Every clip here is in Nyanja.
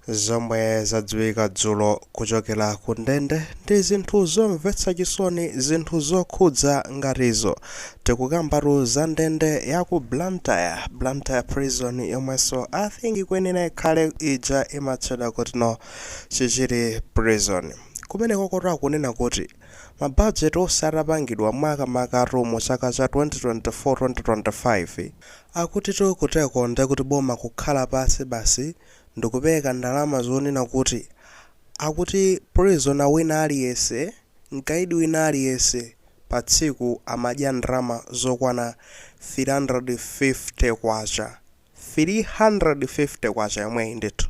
Zomwe zadziwika dzulo kuchokera ku ndende ndi zinthu zomvetsa chisoni, zinthu zokhudza ngatizo. Tikukambatu za ndende ya ku Blantyre, Blantyre Prison, yomwenso I think ikuyenera ikhale ija imatchedwa kuti no Chichiri Prison. Kumeneko koto akunena kuti mabajeti onse atapangidwa, makamakatu mu chaka cha 2024-2025, akutitu kuteko ndekuti boma kukhala pasi basi ndikupereka ndalama zonena kuti akuti prisoner wina aliyense, mkaidi wina aliyense, pa tsiku amadya ndalama zokwana 350 kwacha, 350 kwacha yomweyi ndithu.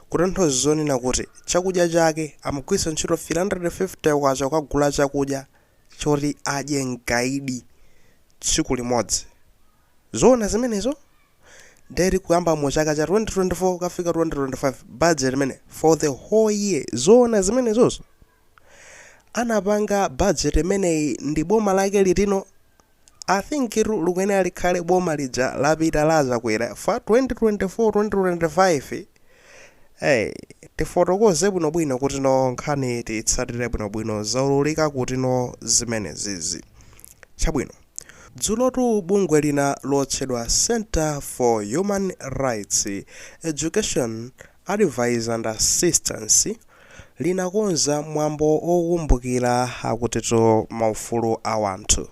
Kutanthauza zonena kuti chakudya chake amagwiritsa ntchito 350 kwacha kukagula chakudya choti adye mkaidi tsiku limodzi. Zoona zimenezo? Ndeti kuyamba mu chaka cha 2024 kafika 2025, budget imene for the whole year. Zoona zimenezozo? Anapanga budget imeneyi ndi boma lake litino? I think likuyenera likhale boma lija lapita la Chakwera fa 2024 2025. Hey, tifotokoze bwinobwino kuti no nkhani titsatire bwinobwino. Zaululika kuti no zimenezizi. Chabwino, dzulotu bungwe lina lotchedwa Center for Human Rights Education, Advice and Assistance linakonza mwambo okumbukira akutitu maufulu a wanthu,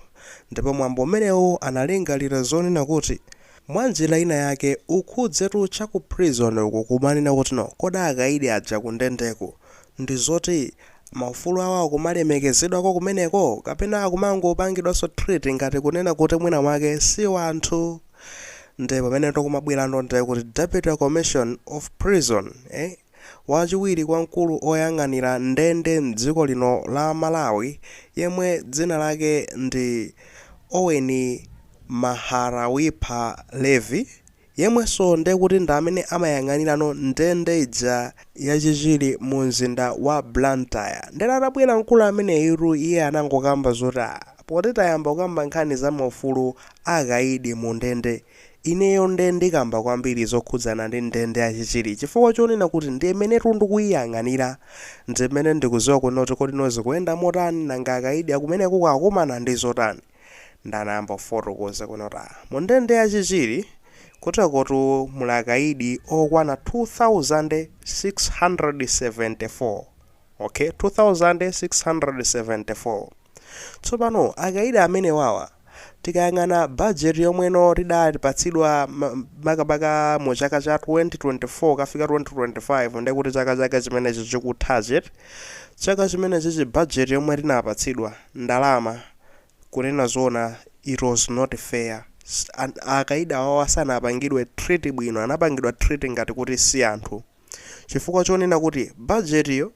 ndipo mwambo umenewu analingalira zonena kuti mwanjira ina yake ukhudzetu chaku prison uku, kumanena kuti no kodi akaidi aja kundendeko ndi zoti maufulu awo akumalemekezedwako kumeneko, kapena akumangopangidwanso treat ngati kunena kuti mwina mwake si wanthu? Ndi pamene tikumabwerano ndiye kuti Deputy Commissioner of Prison, wachiwiri kwa mkulu oyang'anira ndende mdziko lino la Malawi, yemwe dzina lake ndi Owen Maharawipa Levi, yemwenso ndiye kuti ndi amene amayang'anirano ndende ija yachichiri mu mzinda wa Blantyre. Ndere atabwera mkulu ameneyitu, iye anangokamba zoti, "Ah, poti tayamba kukamba nkhani za maufulu akaidi mu ndende, ineyo nde ndikamba kwambiri zokhudzana ndi ndende yachichiri, chifukwa chonena kuti ndi imenetu ndikuyiyang'anira, ndi imene ndikuziwa kunoti kodi no zikuyenda motani, nanga akaidi akumeneko akumana ndi zotani?" Ndanayamba kufotokoza kunoti, ah, mu ndende yachichiri kutekotu muli akaidi okwana 2674. Okay, 2674. Tsopano akaidi amene wawa, tikayang'ana budget yomweno tidapatsidwa makamaka mu chaka cha 2024 kafika 2025, ndekuti chaka chake chimenechi chikuthachi, chaka chimenechichi budget yomwe tinapatsidwa ndalama, kunena zona it was not fair. Akaidi awawa sanapangidwe treat bwino, anapangidwa treat ngati kuti si anthu, chifukwa chonena kuti budget yo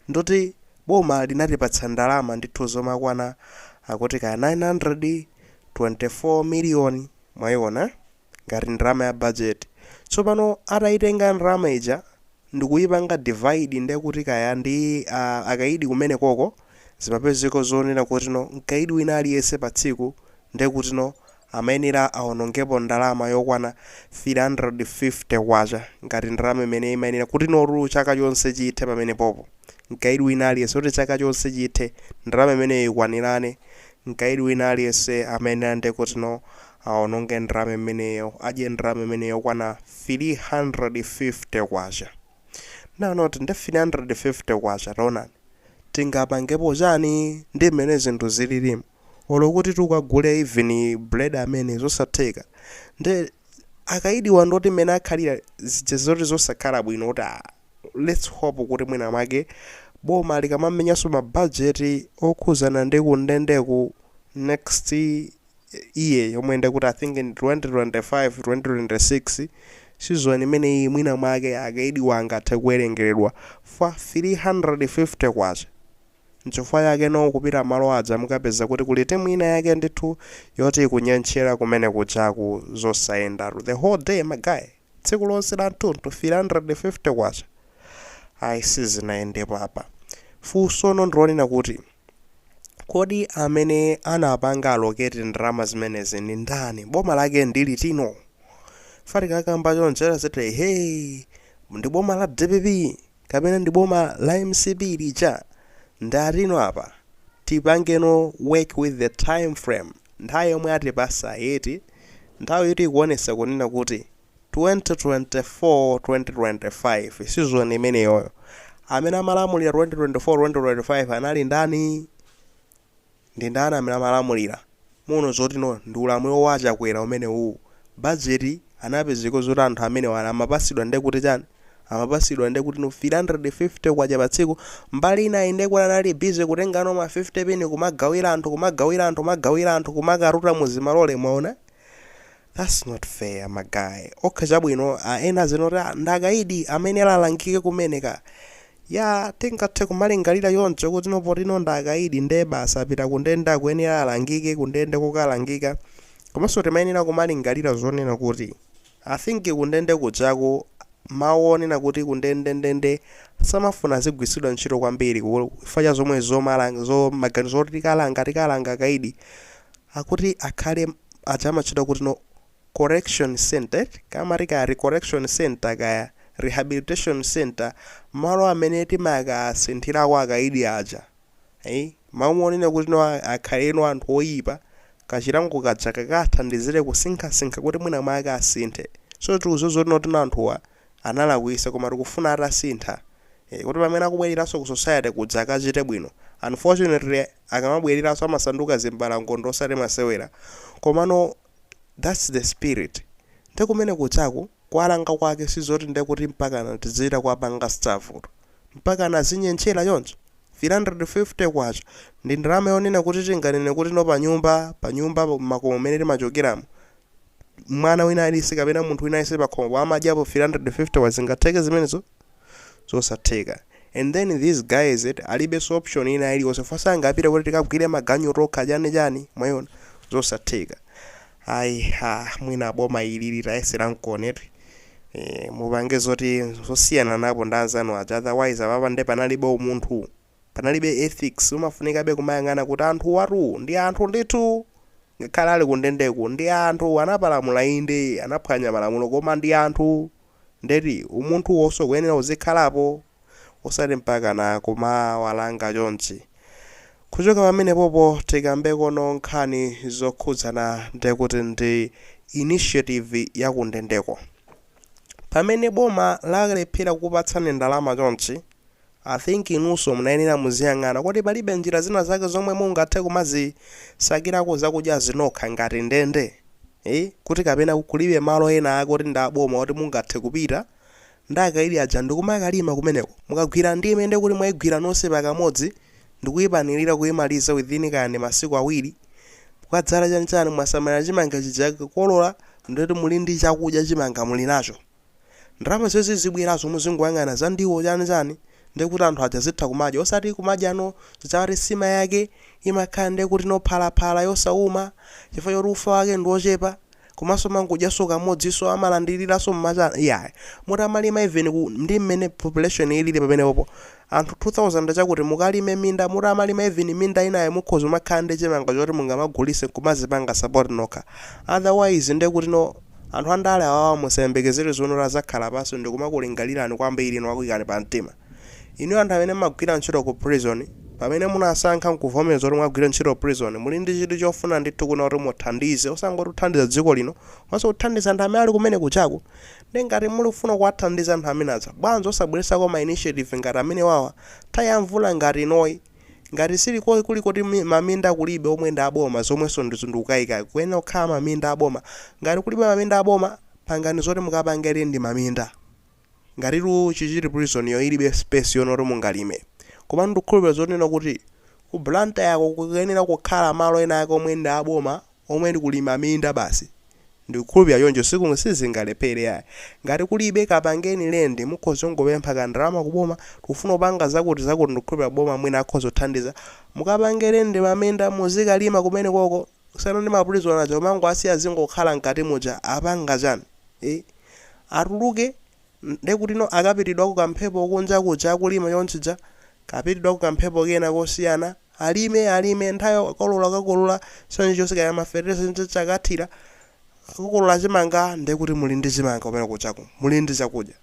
ndoti boma linatipatsa ndalama ndithu zomakwana akuti kaya 924 miliyoni, mwayiona, ngati ndalama ya budget. Tsopano atayitenga ndalama ija ndikuyipanga divide, ndekuti kaya ndi akaidi kumene koko, zimapezeka zonena kuti no mkaidi wina aliyense pa tsiku ndekuti no amayenera awonongepo ndalama yokwana 350 kwacha, ngati ndalama imene imayenera kuti notu chaka chonse chithe pamene popo mkaidi wina aliyense, kuti chaka chonse chithe ndalama imeneyo ikwanirane, mkaidi wina aliyense amayenera ndekuti no awononge ndalama imeneyo, adye ndalama imeneyo yokwana 350 kwacha. Nanoti ndi 350 kwacha, taonani, tingapangepo chani ndi mmene zinthu zililimu? Olo kuti tukagule even bread amene zosatheka. Nde akaidi wandoti mmene akhalira zija zoti zosakhala bwino, kuti ah, let's hope kuti mwina mwake boma likamamenyanso mabajeti okhuzana ndi kundendeku next year, yomwe ndekuti I think in 2025 2026 season imeneyi, mwina mwake akaidi wanga athe kuwerengeredwa fa 350 kwacha. Nchifukwa yake no kupita malo aja mukapeza kuti kuli timu ina yake ndithu yoti ikunyentchera kumene kujaku, zosayendatu the whole day, my guy, tsiku lonse la mtunthu, 350 kwacha, ayi, sizinayendepo apa. Funsono ndilonena kuti kodi amene anapanga allocate ndalama zimenezi ndi ndani? Boma lake ndi litino? Fatikakamba chonchera ziti, hey, Ndi boma la DPP kapena ndi boma la MCP lija? Ndatino apa tipangeno work with the time frame, nthawi yomwe atipasa yeti. Nthawi iti ikuonesa kunena kuti 2024 2025 season imeneyoyo, amene amalamulira 2024 2025 anali ndani? Ndi ndani amene amalamulira muno? Zoti no, ndi ulamuliro wa Chakwera umene uwu. Bajeti anapezeka zoti anthu amene wana amapasidwa ndekuti chani? Amapasidwa ndekuti no 350 kwacha pa tsiku. Mbali ina inde kuti anali busy kutengano ma 50 pini kumagawira anthu, kumagawira anthu, kumagawira anthu, kumakaruta muzimalole. Mwaona, that's not fair, my guy. Okay, chabwino, ena zinoti ndakaidi amene alalangike kumeneka ya, tingathe kumalingalira yonse kuti no, potino ndakaidi, nde basa apita kundende, akuyenera alangike kundende, kukalangika. Komanso timayenera kumalingalira zonena kuti I think kundende kujako, mawu onena kuti kundende ndende samafuna zigwiritsidwa ntchito kwambiri chifukwa cha zomwe zomalanga zo maganizo oti tikalanga, tikalanga kaidi, akuti akhale aja amatchedwa kuti no correction center, kamati kaya correction center, kaya rehabilitation center, malo amene timakasinthirako akaidi aja, eh? Mawu onena kuti no akhaleno anthu oyipa, kachilango kaja kakathandizire kusinkhasinkha kuti mwina mwake asinthe. So tiuzo zoti notino anthuwa analakwisa, koma tikufuna atasintha, kuti pamene akubwereranso ku society kuja akachite bwino. Unfortunately, akamabwereranso amasanduka zimbalangondo, osati masewera. Komano that's the spirit. Ndi kumene kuchaku kwalanga kwake sizoti ndekuti mpakana tidzita kwapanga starve, mpakana zinyenchera choncho. 350 kwacha ndi ndalama yonena kuti tinganene kuti no, panyumba makomo mmene timachokeramo, mwana wina aliyense kapena munthu wina aliyense pakhomo amadyapo 350? Wazingatheke zimenezo? Zosatheka. And then these guys it alibenso option ina iliyonse, fasangapite kuti tikagwire maganyu tokha, chani chani. Mwayona, zosatheka. Ayi ha, mwina boma ili litayesera mkoneti, mupange zoti zosiyana napo ndi anzanu aja. Otherwise apapa nde panalibe umunthu, panalibe ethics. Umafunikabe kumayang'ana kuti anthu watu ndi anthu ndithu, ngakhale ali kundendeku ndi anthu. Anapalamula inde, anaphwanya malamulo, koma ndi anthu. Ndeti umunthu wonso kuyenera uzikhalapo, osati mpaka na kumawalanga chonchi. Kuchoka pamenepopo tikambekono nkhani zokhudzana ndekuti ndi initiative yakundendeko. Pamene boma lalephera kukupatsani ndalama chonchi, I think inunso munayenera muziyang'ana kuti palibe njira zina zake zomwe mungathe kumazisakirako zakudya zinokha ngati ndende, eh? Kuti kapena kulibe malo ena ake kuti ndi aboma kuti mungathe kupita ndi akaidi aja ndikumakalima kumeneko? Mukagwira ndime, ndekuti mwayigwira nonse pakamodzi ndikuyipanirira kuyimaliza within kaya ndi masiku 2, kukadzala chanichani, mwasamalira chimanga chija, kukolola, ndoti muli ndi chakudya, chimanga muli nacho. Ndalama zezi zibwerazo muzingoyang'ana za ndiwo, chani chani, ndekuti anthu aja zitha kumadya, osati kumadya no zidzawati sima yake imakhala ndekuti nophalaphala yosauma chifukwa choti ufa wake ndi ochepa, komanso mangodyaso kamodzinso, amalandiriranso mmachana. Iyayi, mutamalima even ndi mmene population ilili pamenepopo, anthu 2000 chakuti, mukalime minda, mutamalima even minda inayo, mukhoza umakhala ndi chimanga choti mungamagulise kumazipanga support nokha. Otherwise ndekuti no, anthu andale awawa musayembekezere zono azakhala pansi ndikumakulingalirani kwambiri nokuyikani pa mtima. Inu anthu amene mumagwira ntchito ku prison, pamene munasankha nkuvomereza kuti mwagwira ntchito prison, muli ndi chidwi chofuna ndithu kuna kuti muthandize, osangoti kuthandiza dziko lino, komanso kuthandiza anthu amene ali kumene kuchako. Ndi ngati muli kufuna kuwathandiza anthu amene aja, bwanji osabweresako ma initiative ngati amene wawa? Nthawi ya mvula ngati inoyi, ngati siliko kuli kuti maminda kulibe omwe ndi aboma, zomwenso ndikukayika, kuyenera kukhala maminda aboma. Ngati kulibe maminda aboma, pangani zoti mukapangere ndi maminda. Ngatitu Chichiri Prison yo ilibe space yonoti mungalime, koma ndikukhulupirira zonena kuti ku Blantyre yako kuyenera kukhala malo ena ake omwe ndi aboma omwe ndi kulima minda basi. Ndikukhulupirira choncho, siku sizingalephere yayi. Ngati kulibe, kapangeni rent. Mukhoza kungopempha kandalama kuboma, tikufuna kupanga zakuti zakuti. Ndikukhulupirira boma mwina akhoza kuthandiza, mukapange rent maminda, muzikalima kumene koko. Kusana ndi ma prisoner aja umango asiya zingokhala mkati muja, apanga chani, eh? Atuluke, ndekuti no akapitidwako kamphepo kunja kuja, akulima chonchija, kapitidwako kamphepo kena kosiyana, alime alime, nthawi kolola kakolola, chonse kaya mafetereza chakathira, kukolola chimanga, ndekuti muli ndi chimanga kumene kuchako, muli ndi chakudya.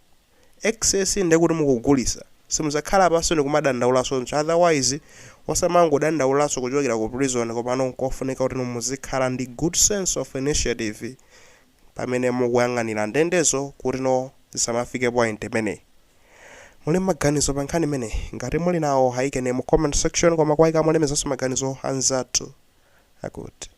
Excess ndekuti mukugulisa. Simudzakhala pansi ndikumadandaulaso otherwise osamangodandaulaso kuchokera ku prison, komano nkofunika kuti muzikhala ndi good sense of initiative pamene mukuyang'anira ndendezo kuti no zisamafike point imeneyi. Muli maganizo pa nkhani imeneyi? Ngati muli nawo, ayikeni mu comment section, koma kwayika mulemezanso maganizo anzathu akuti.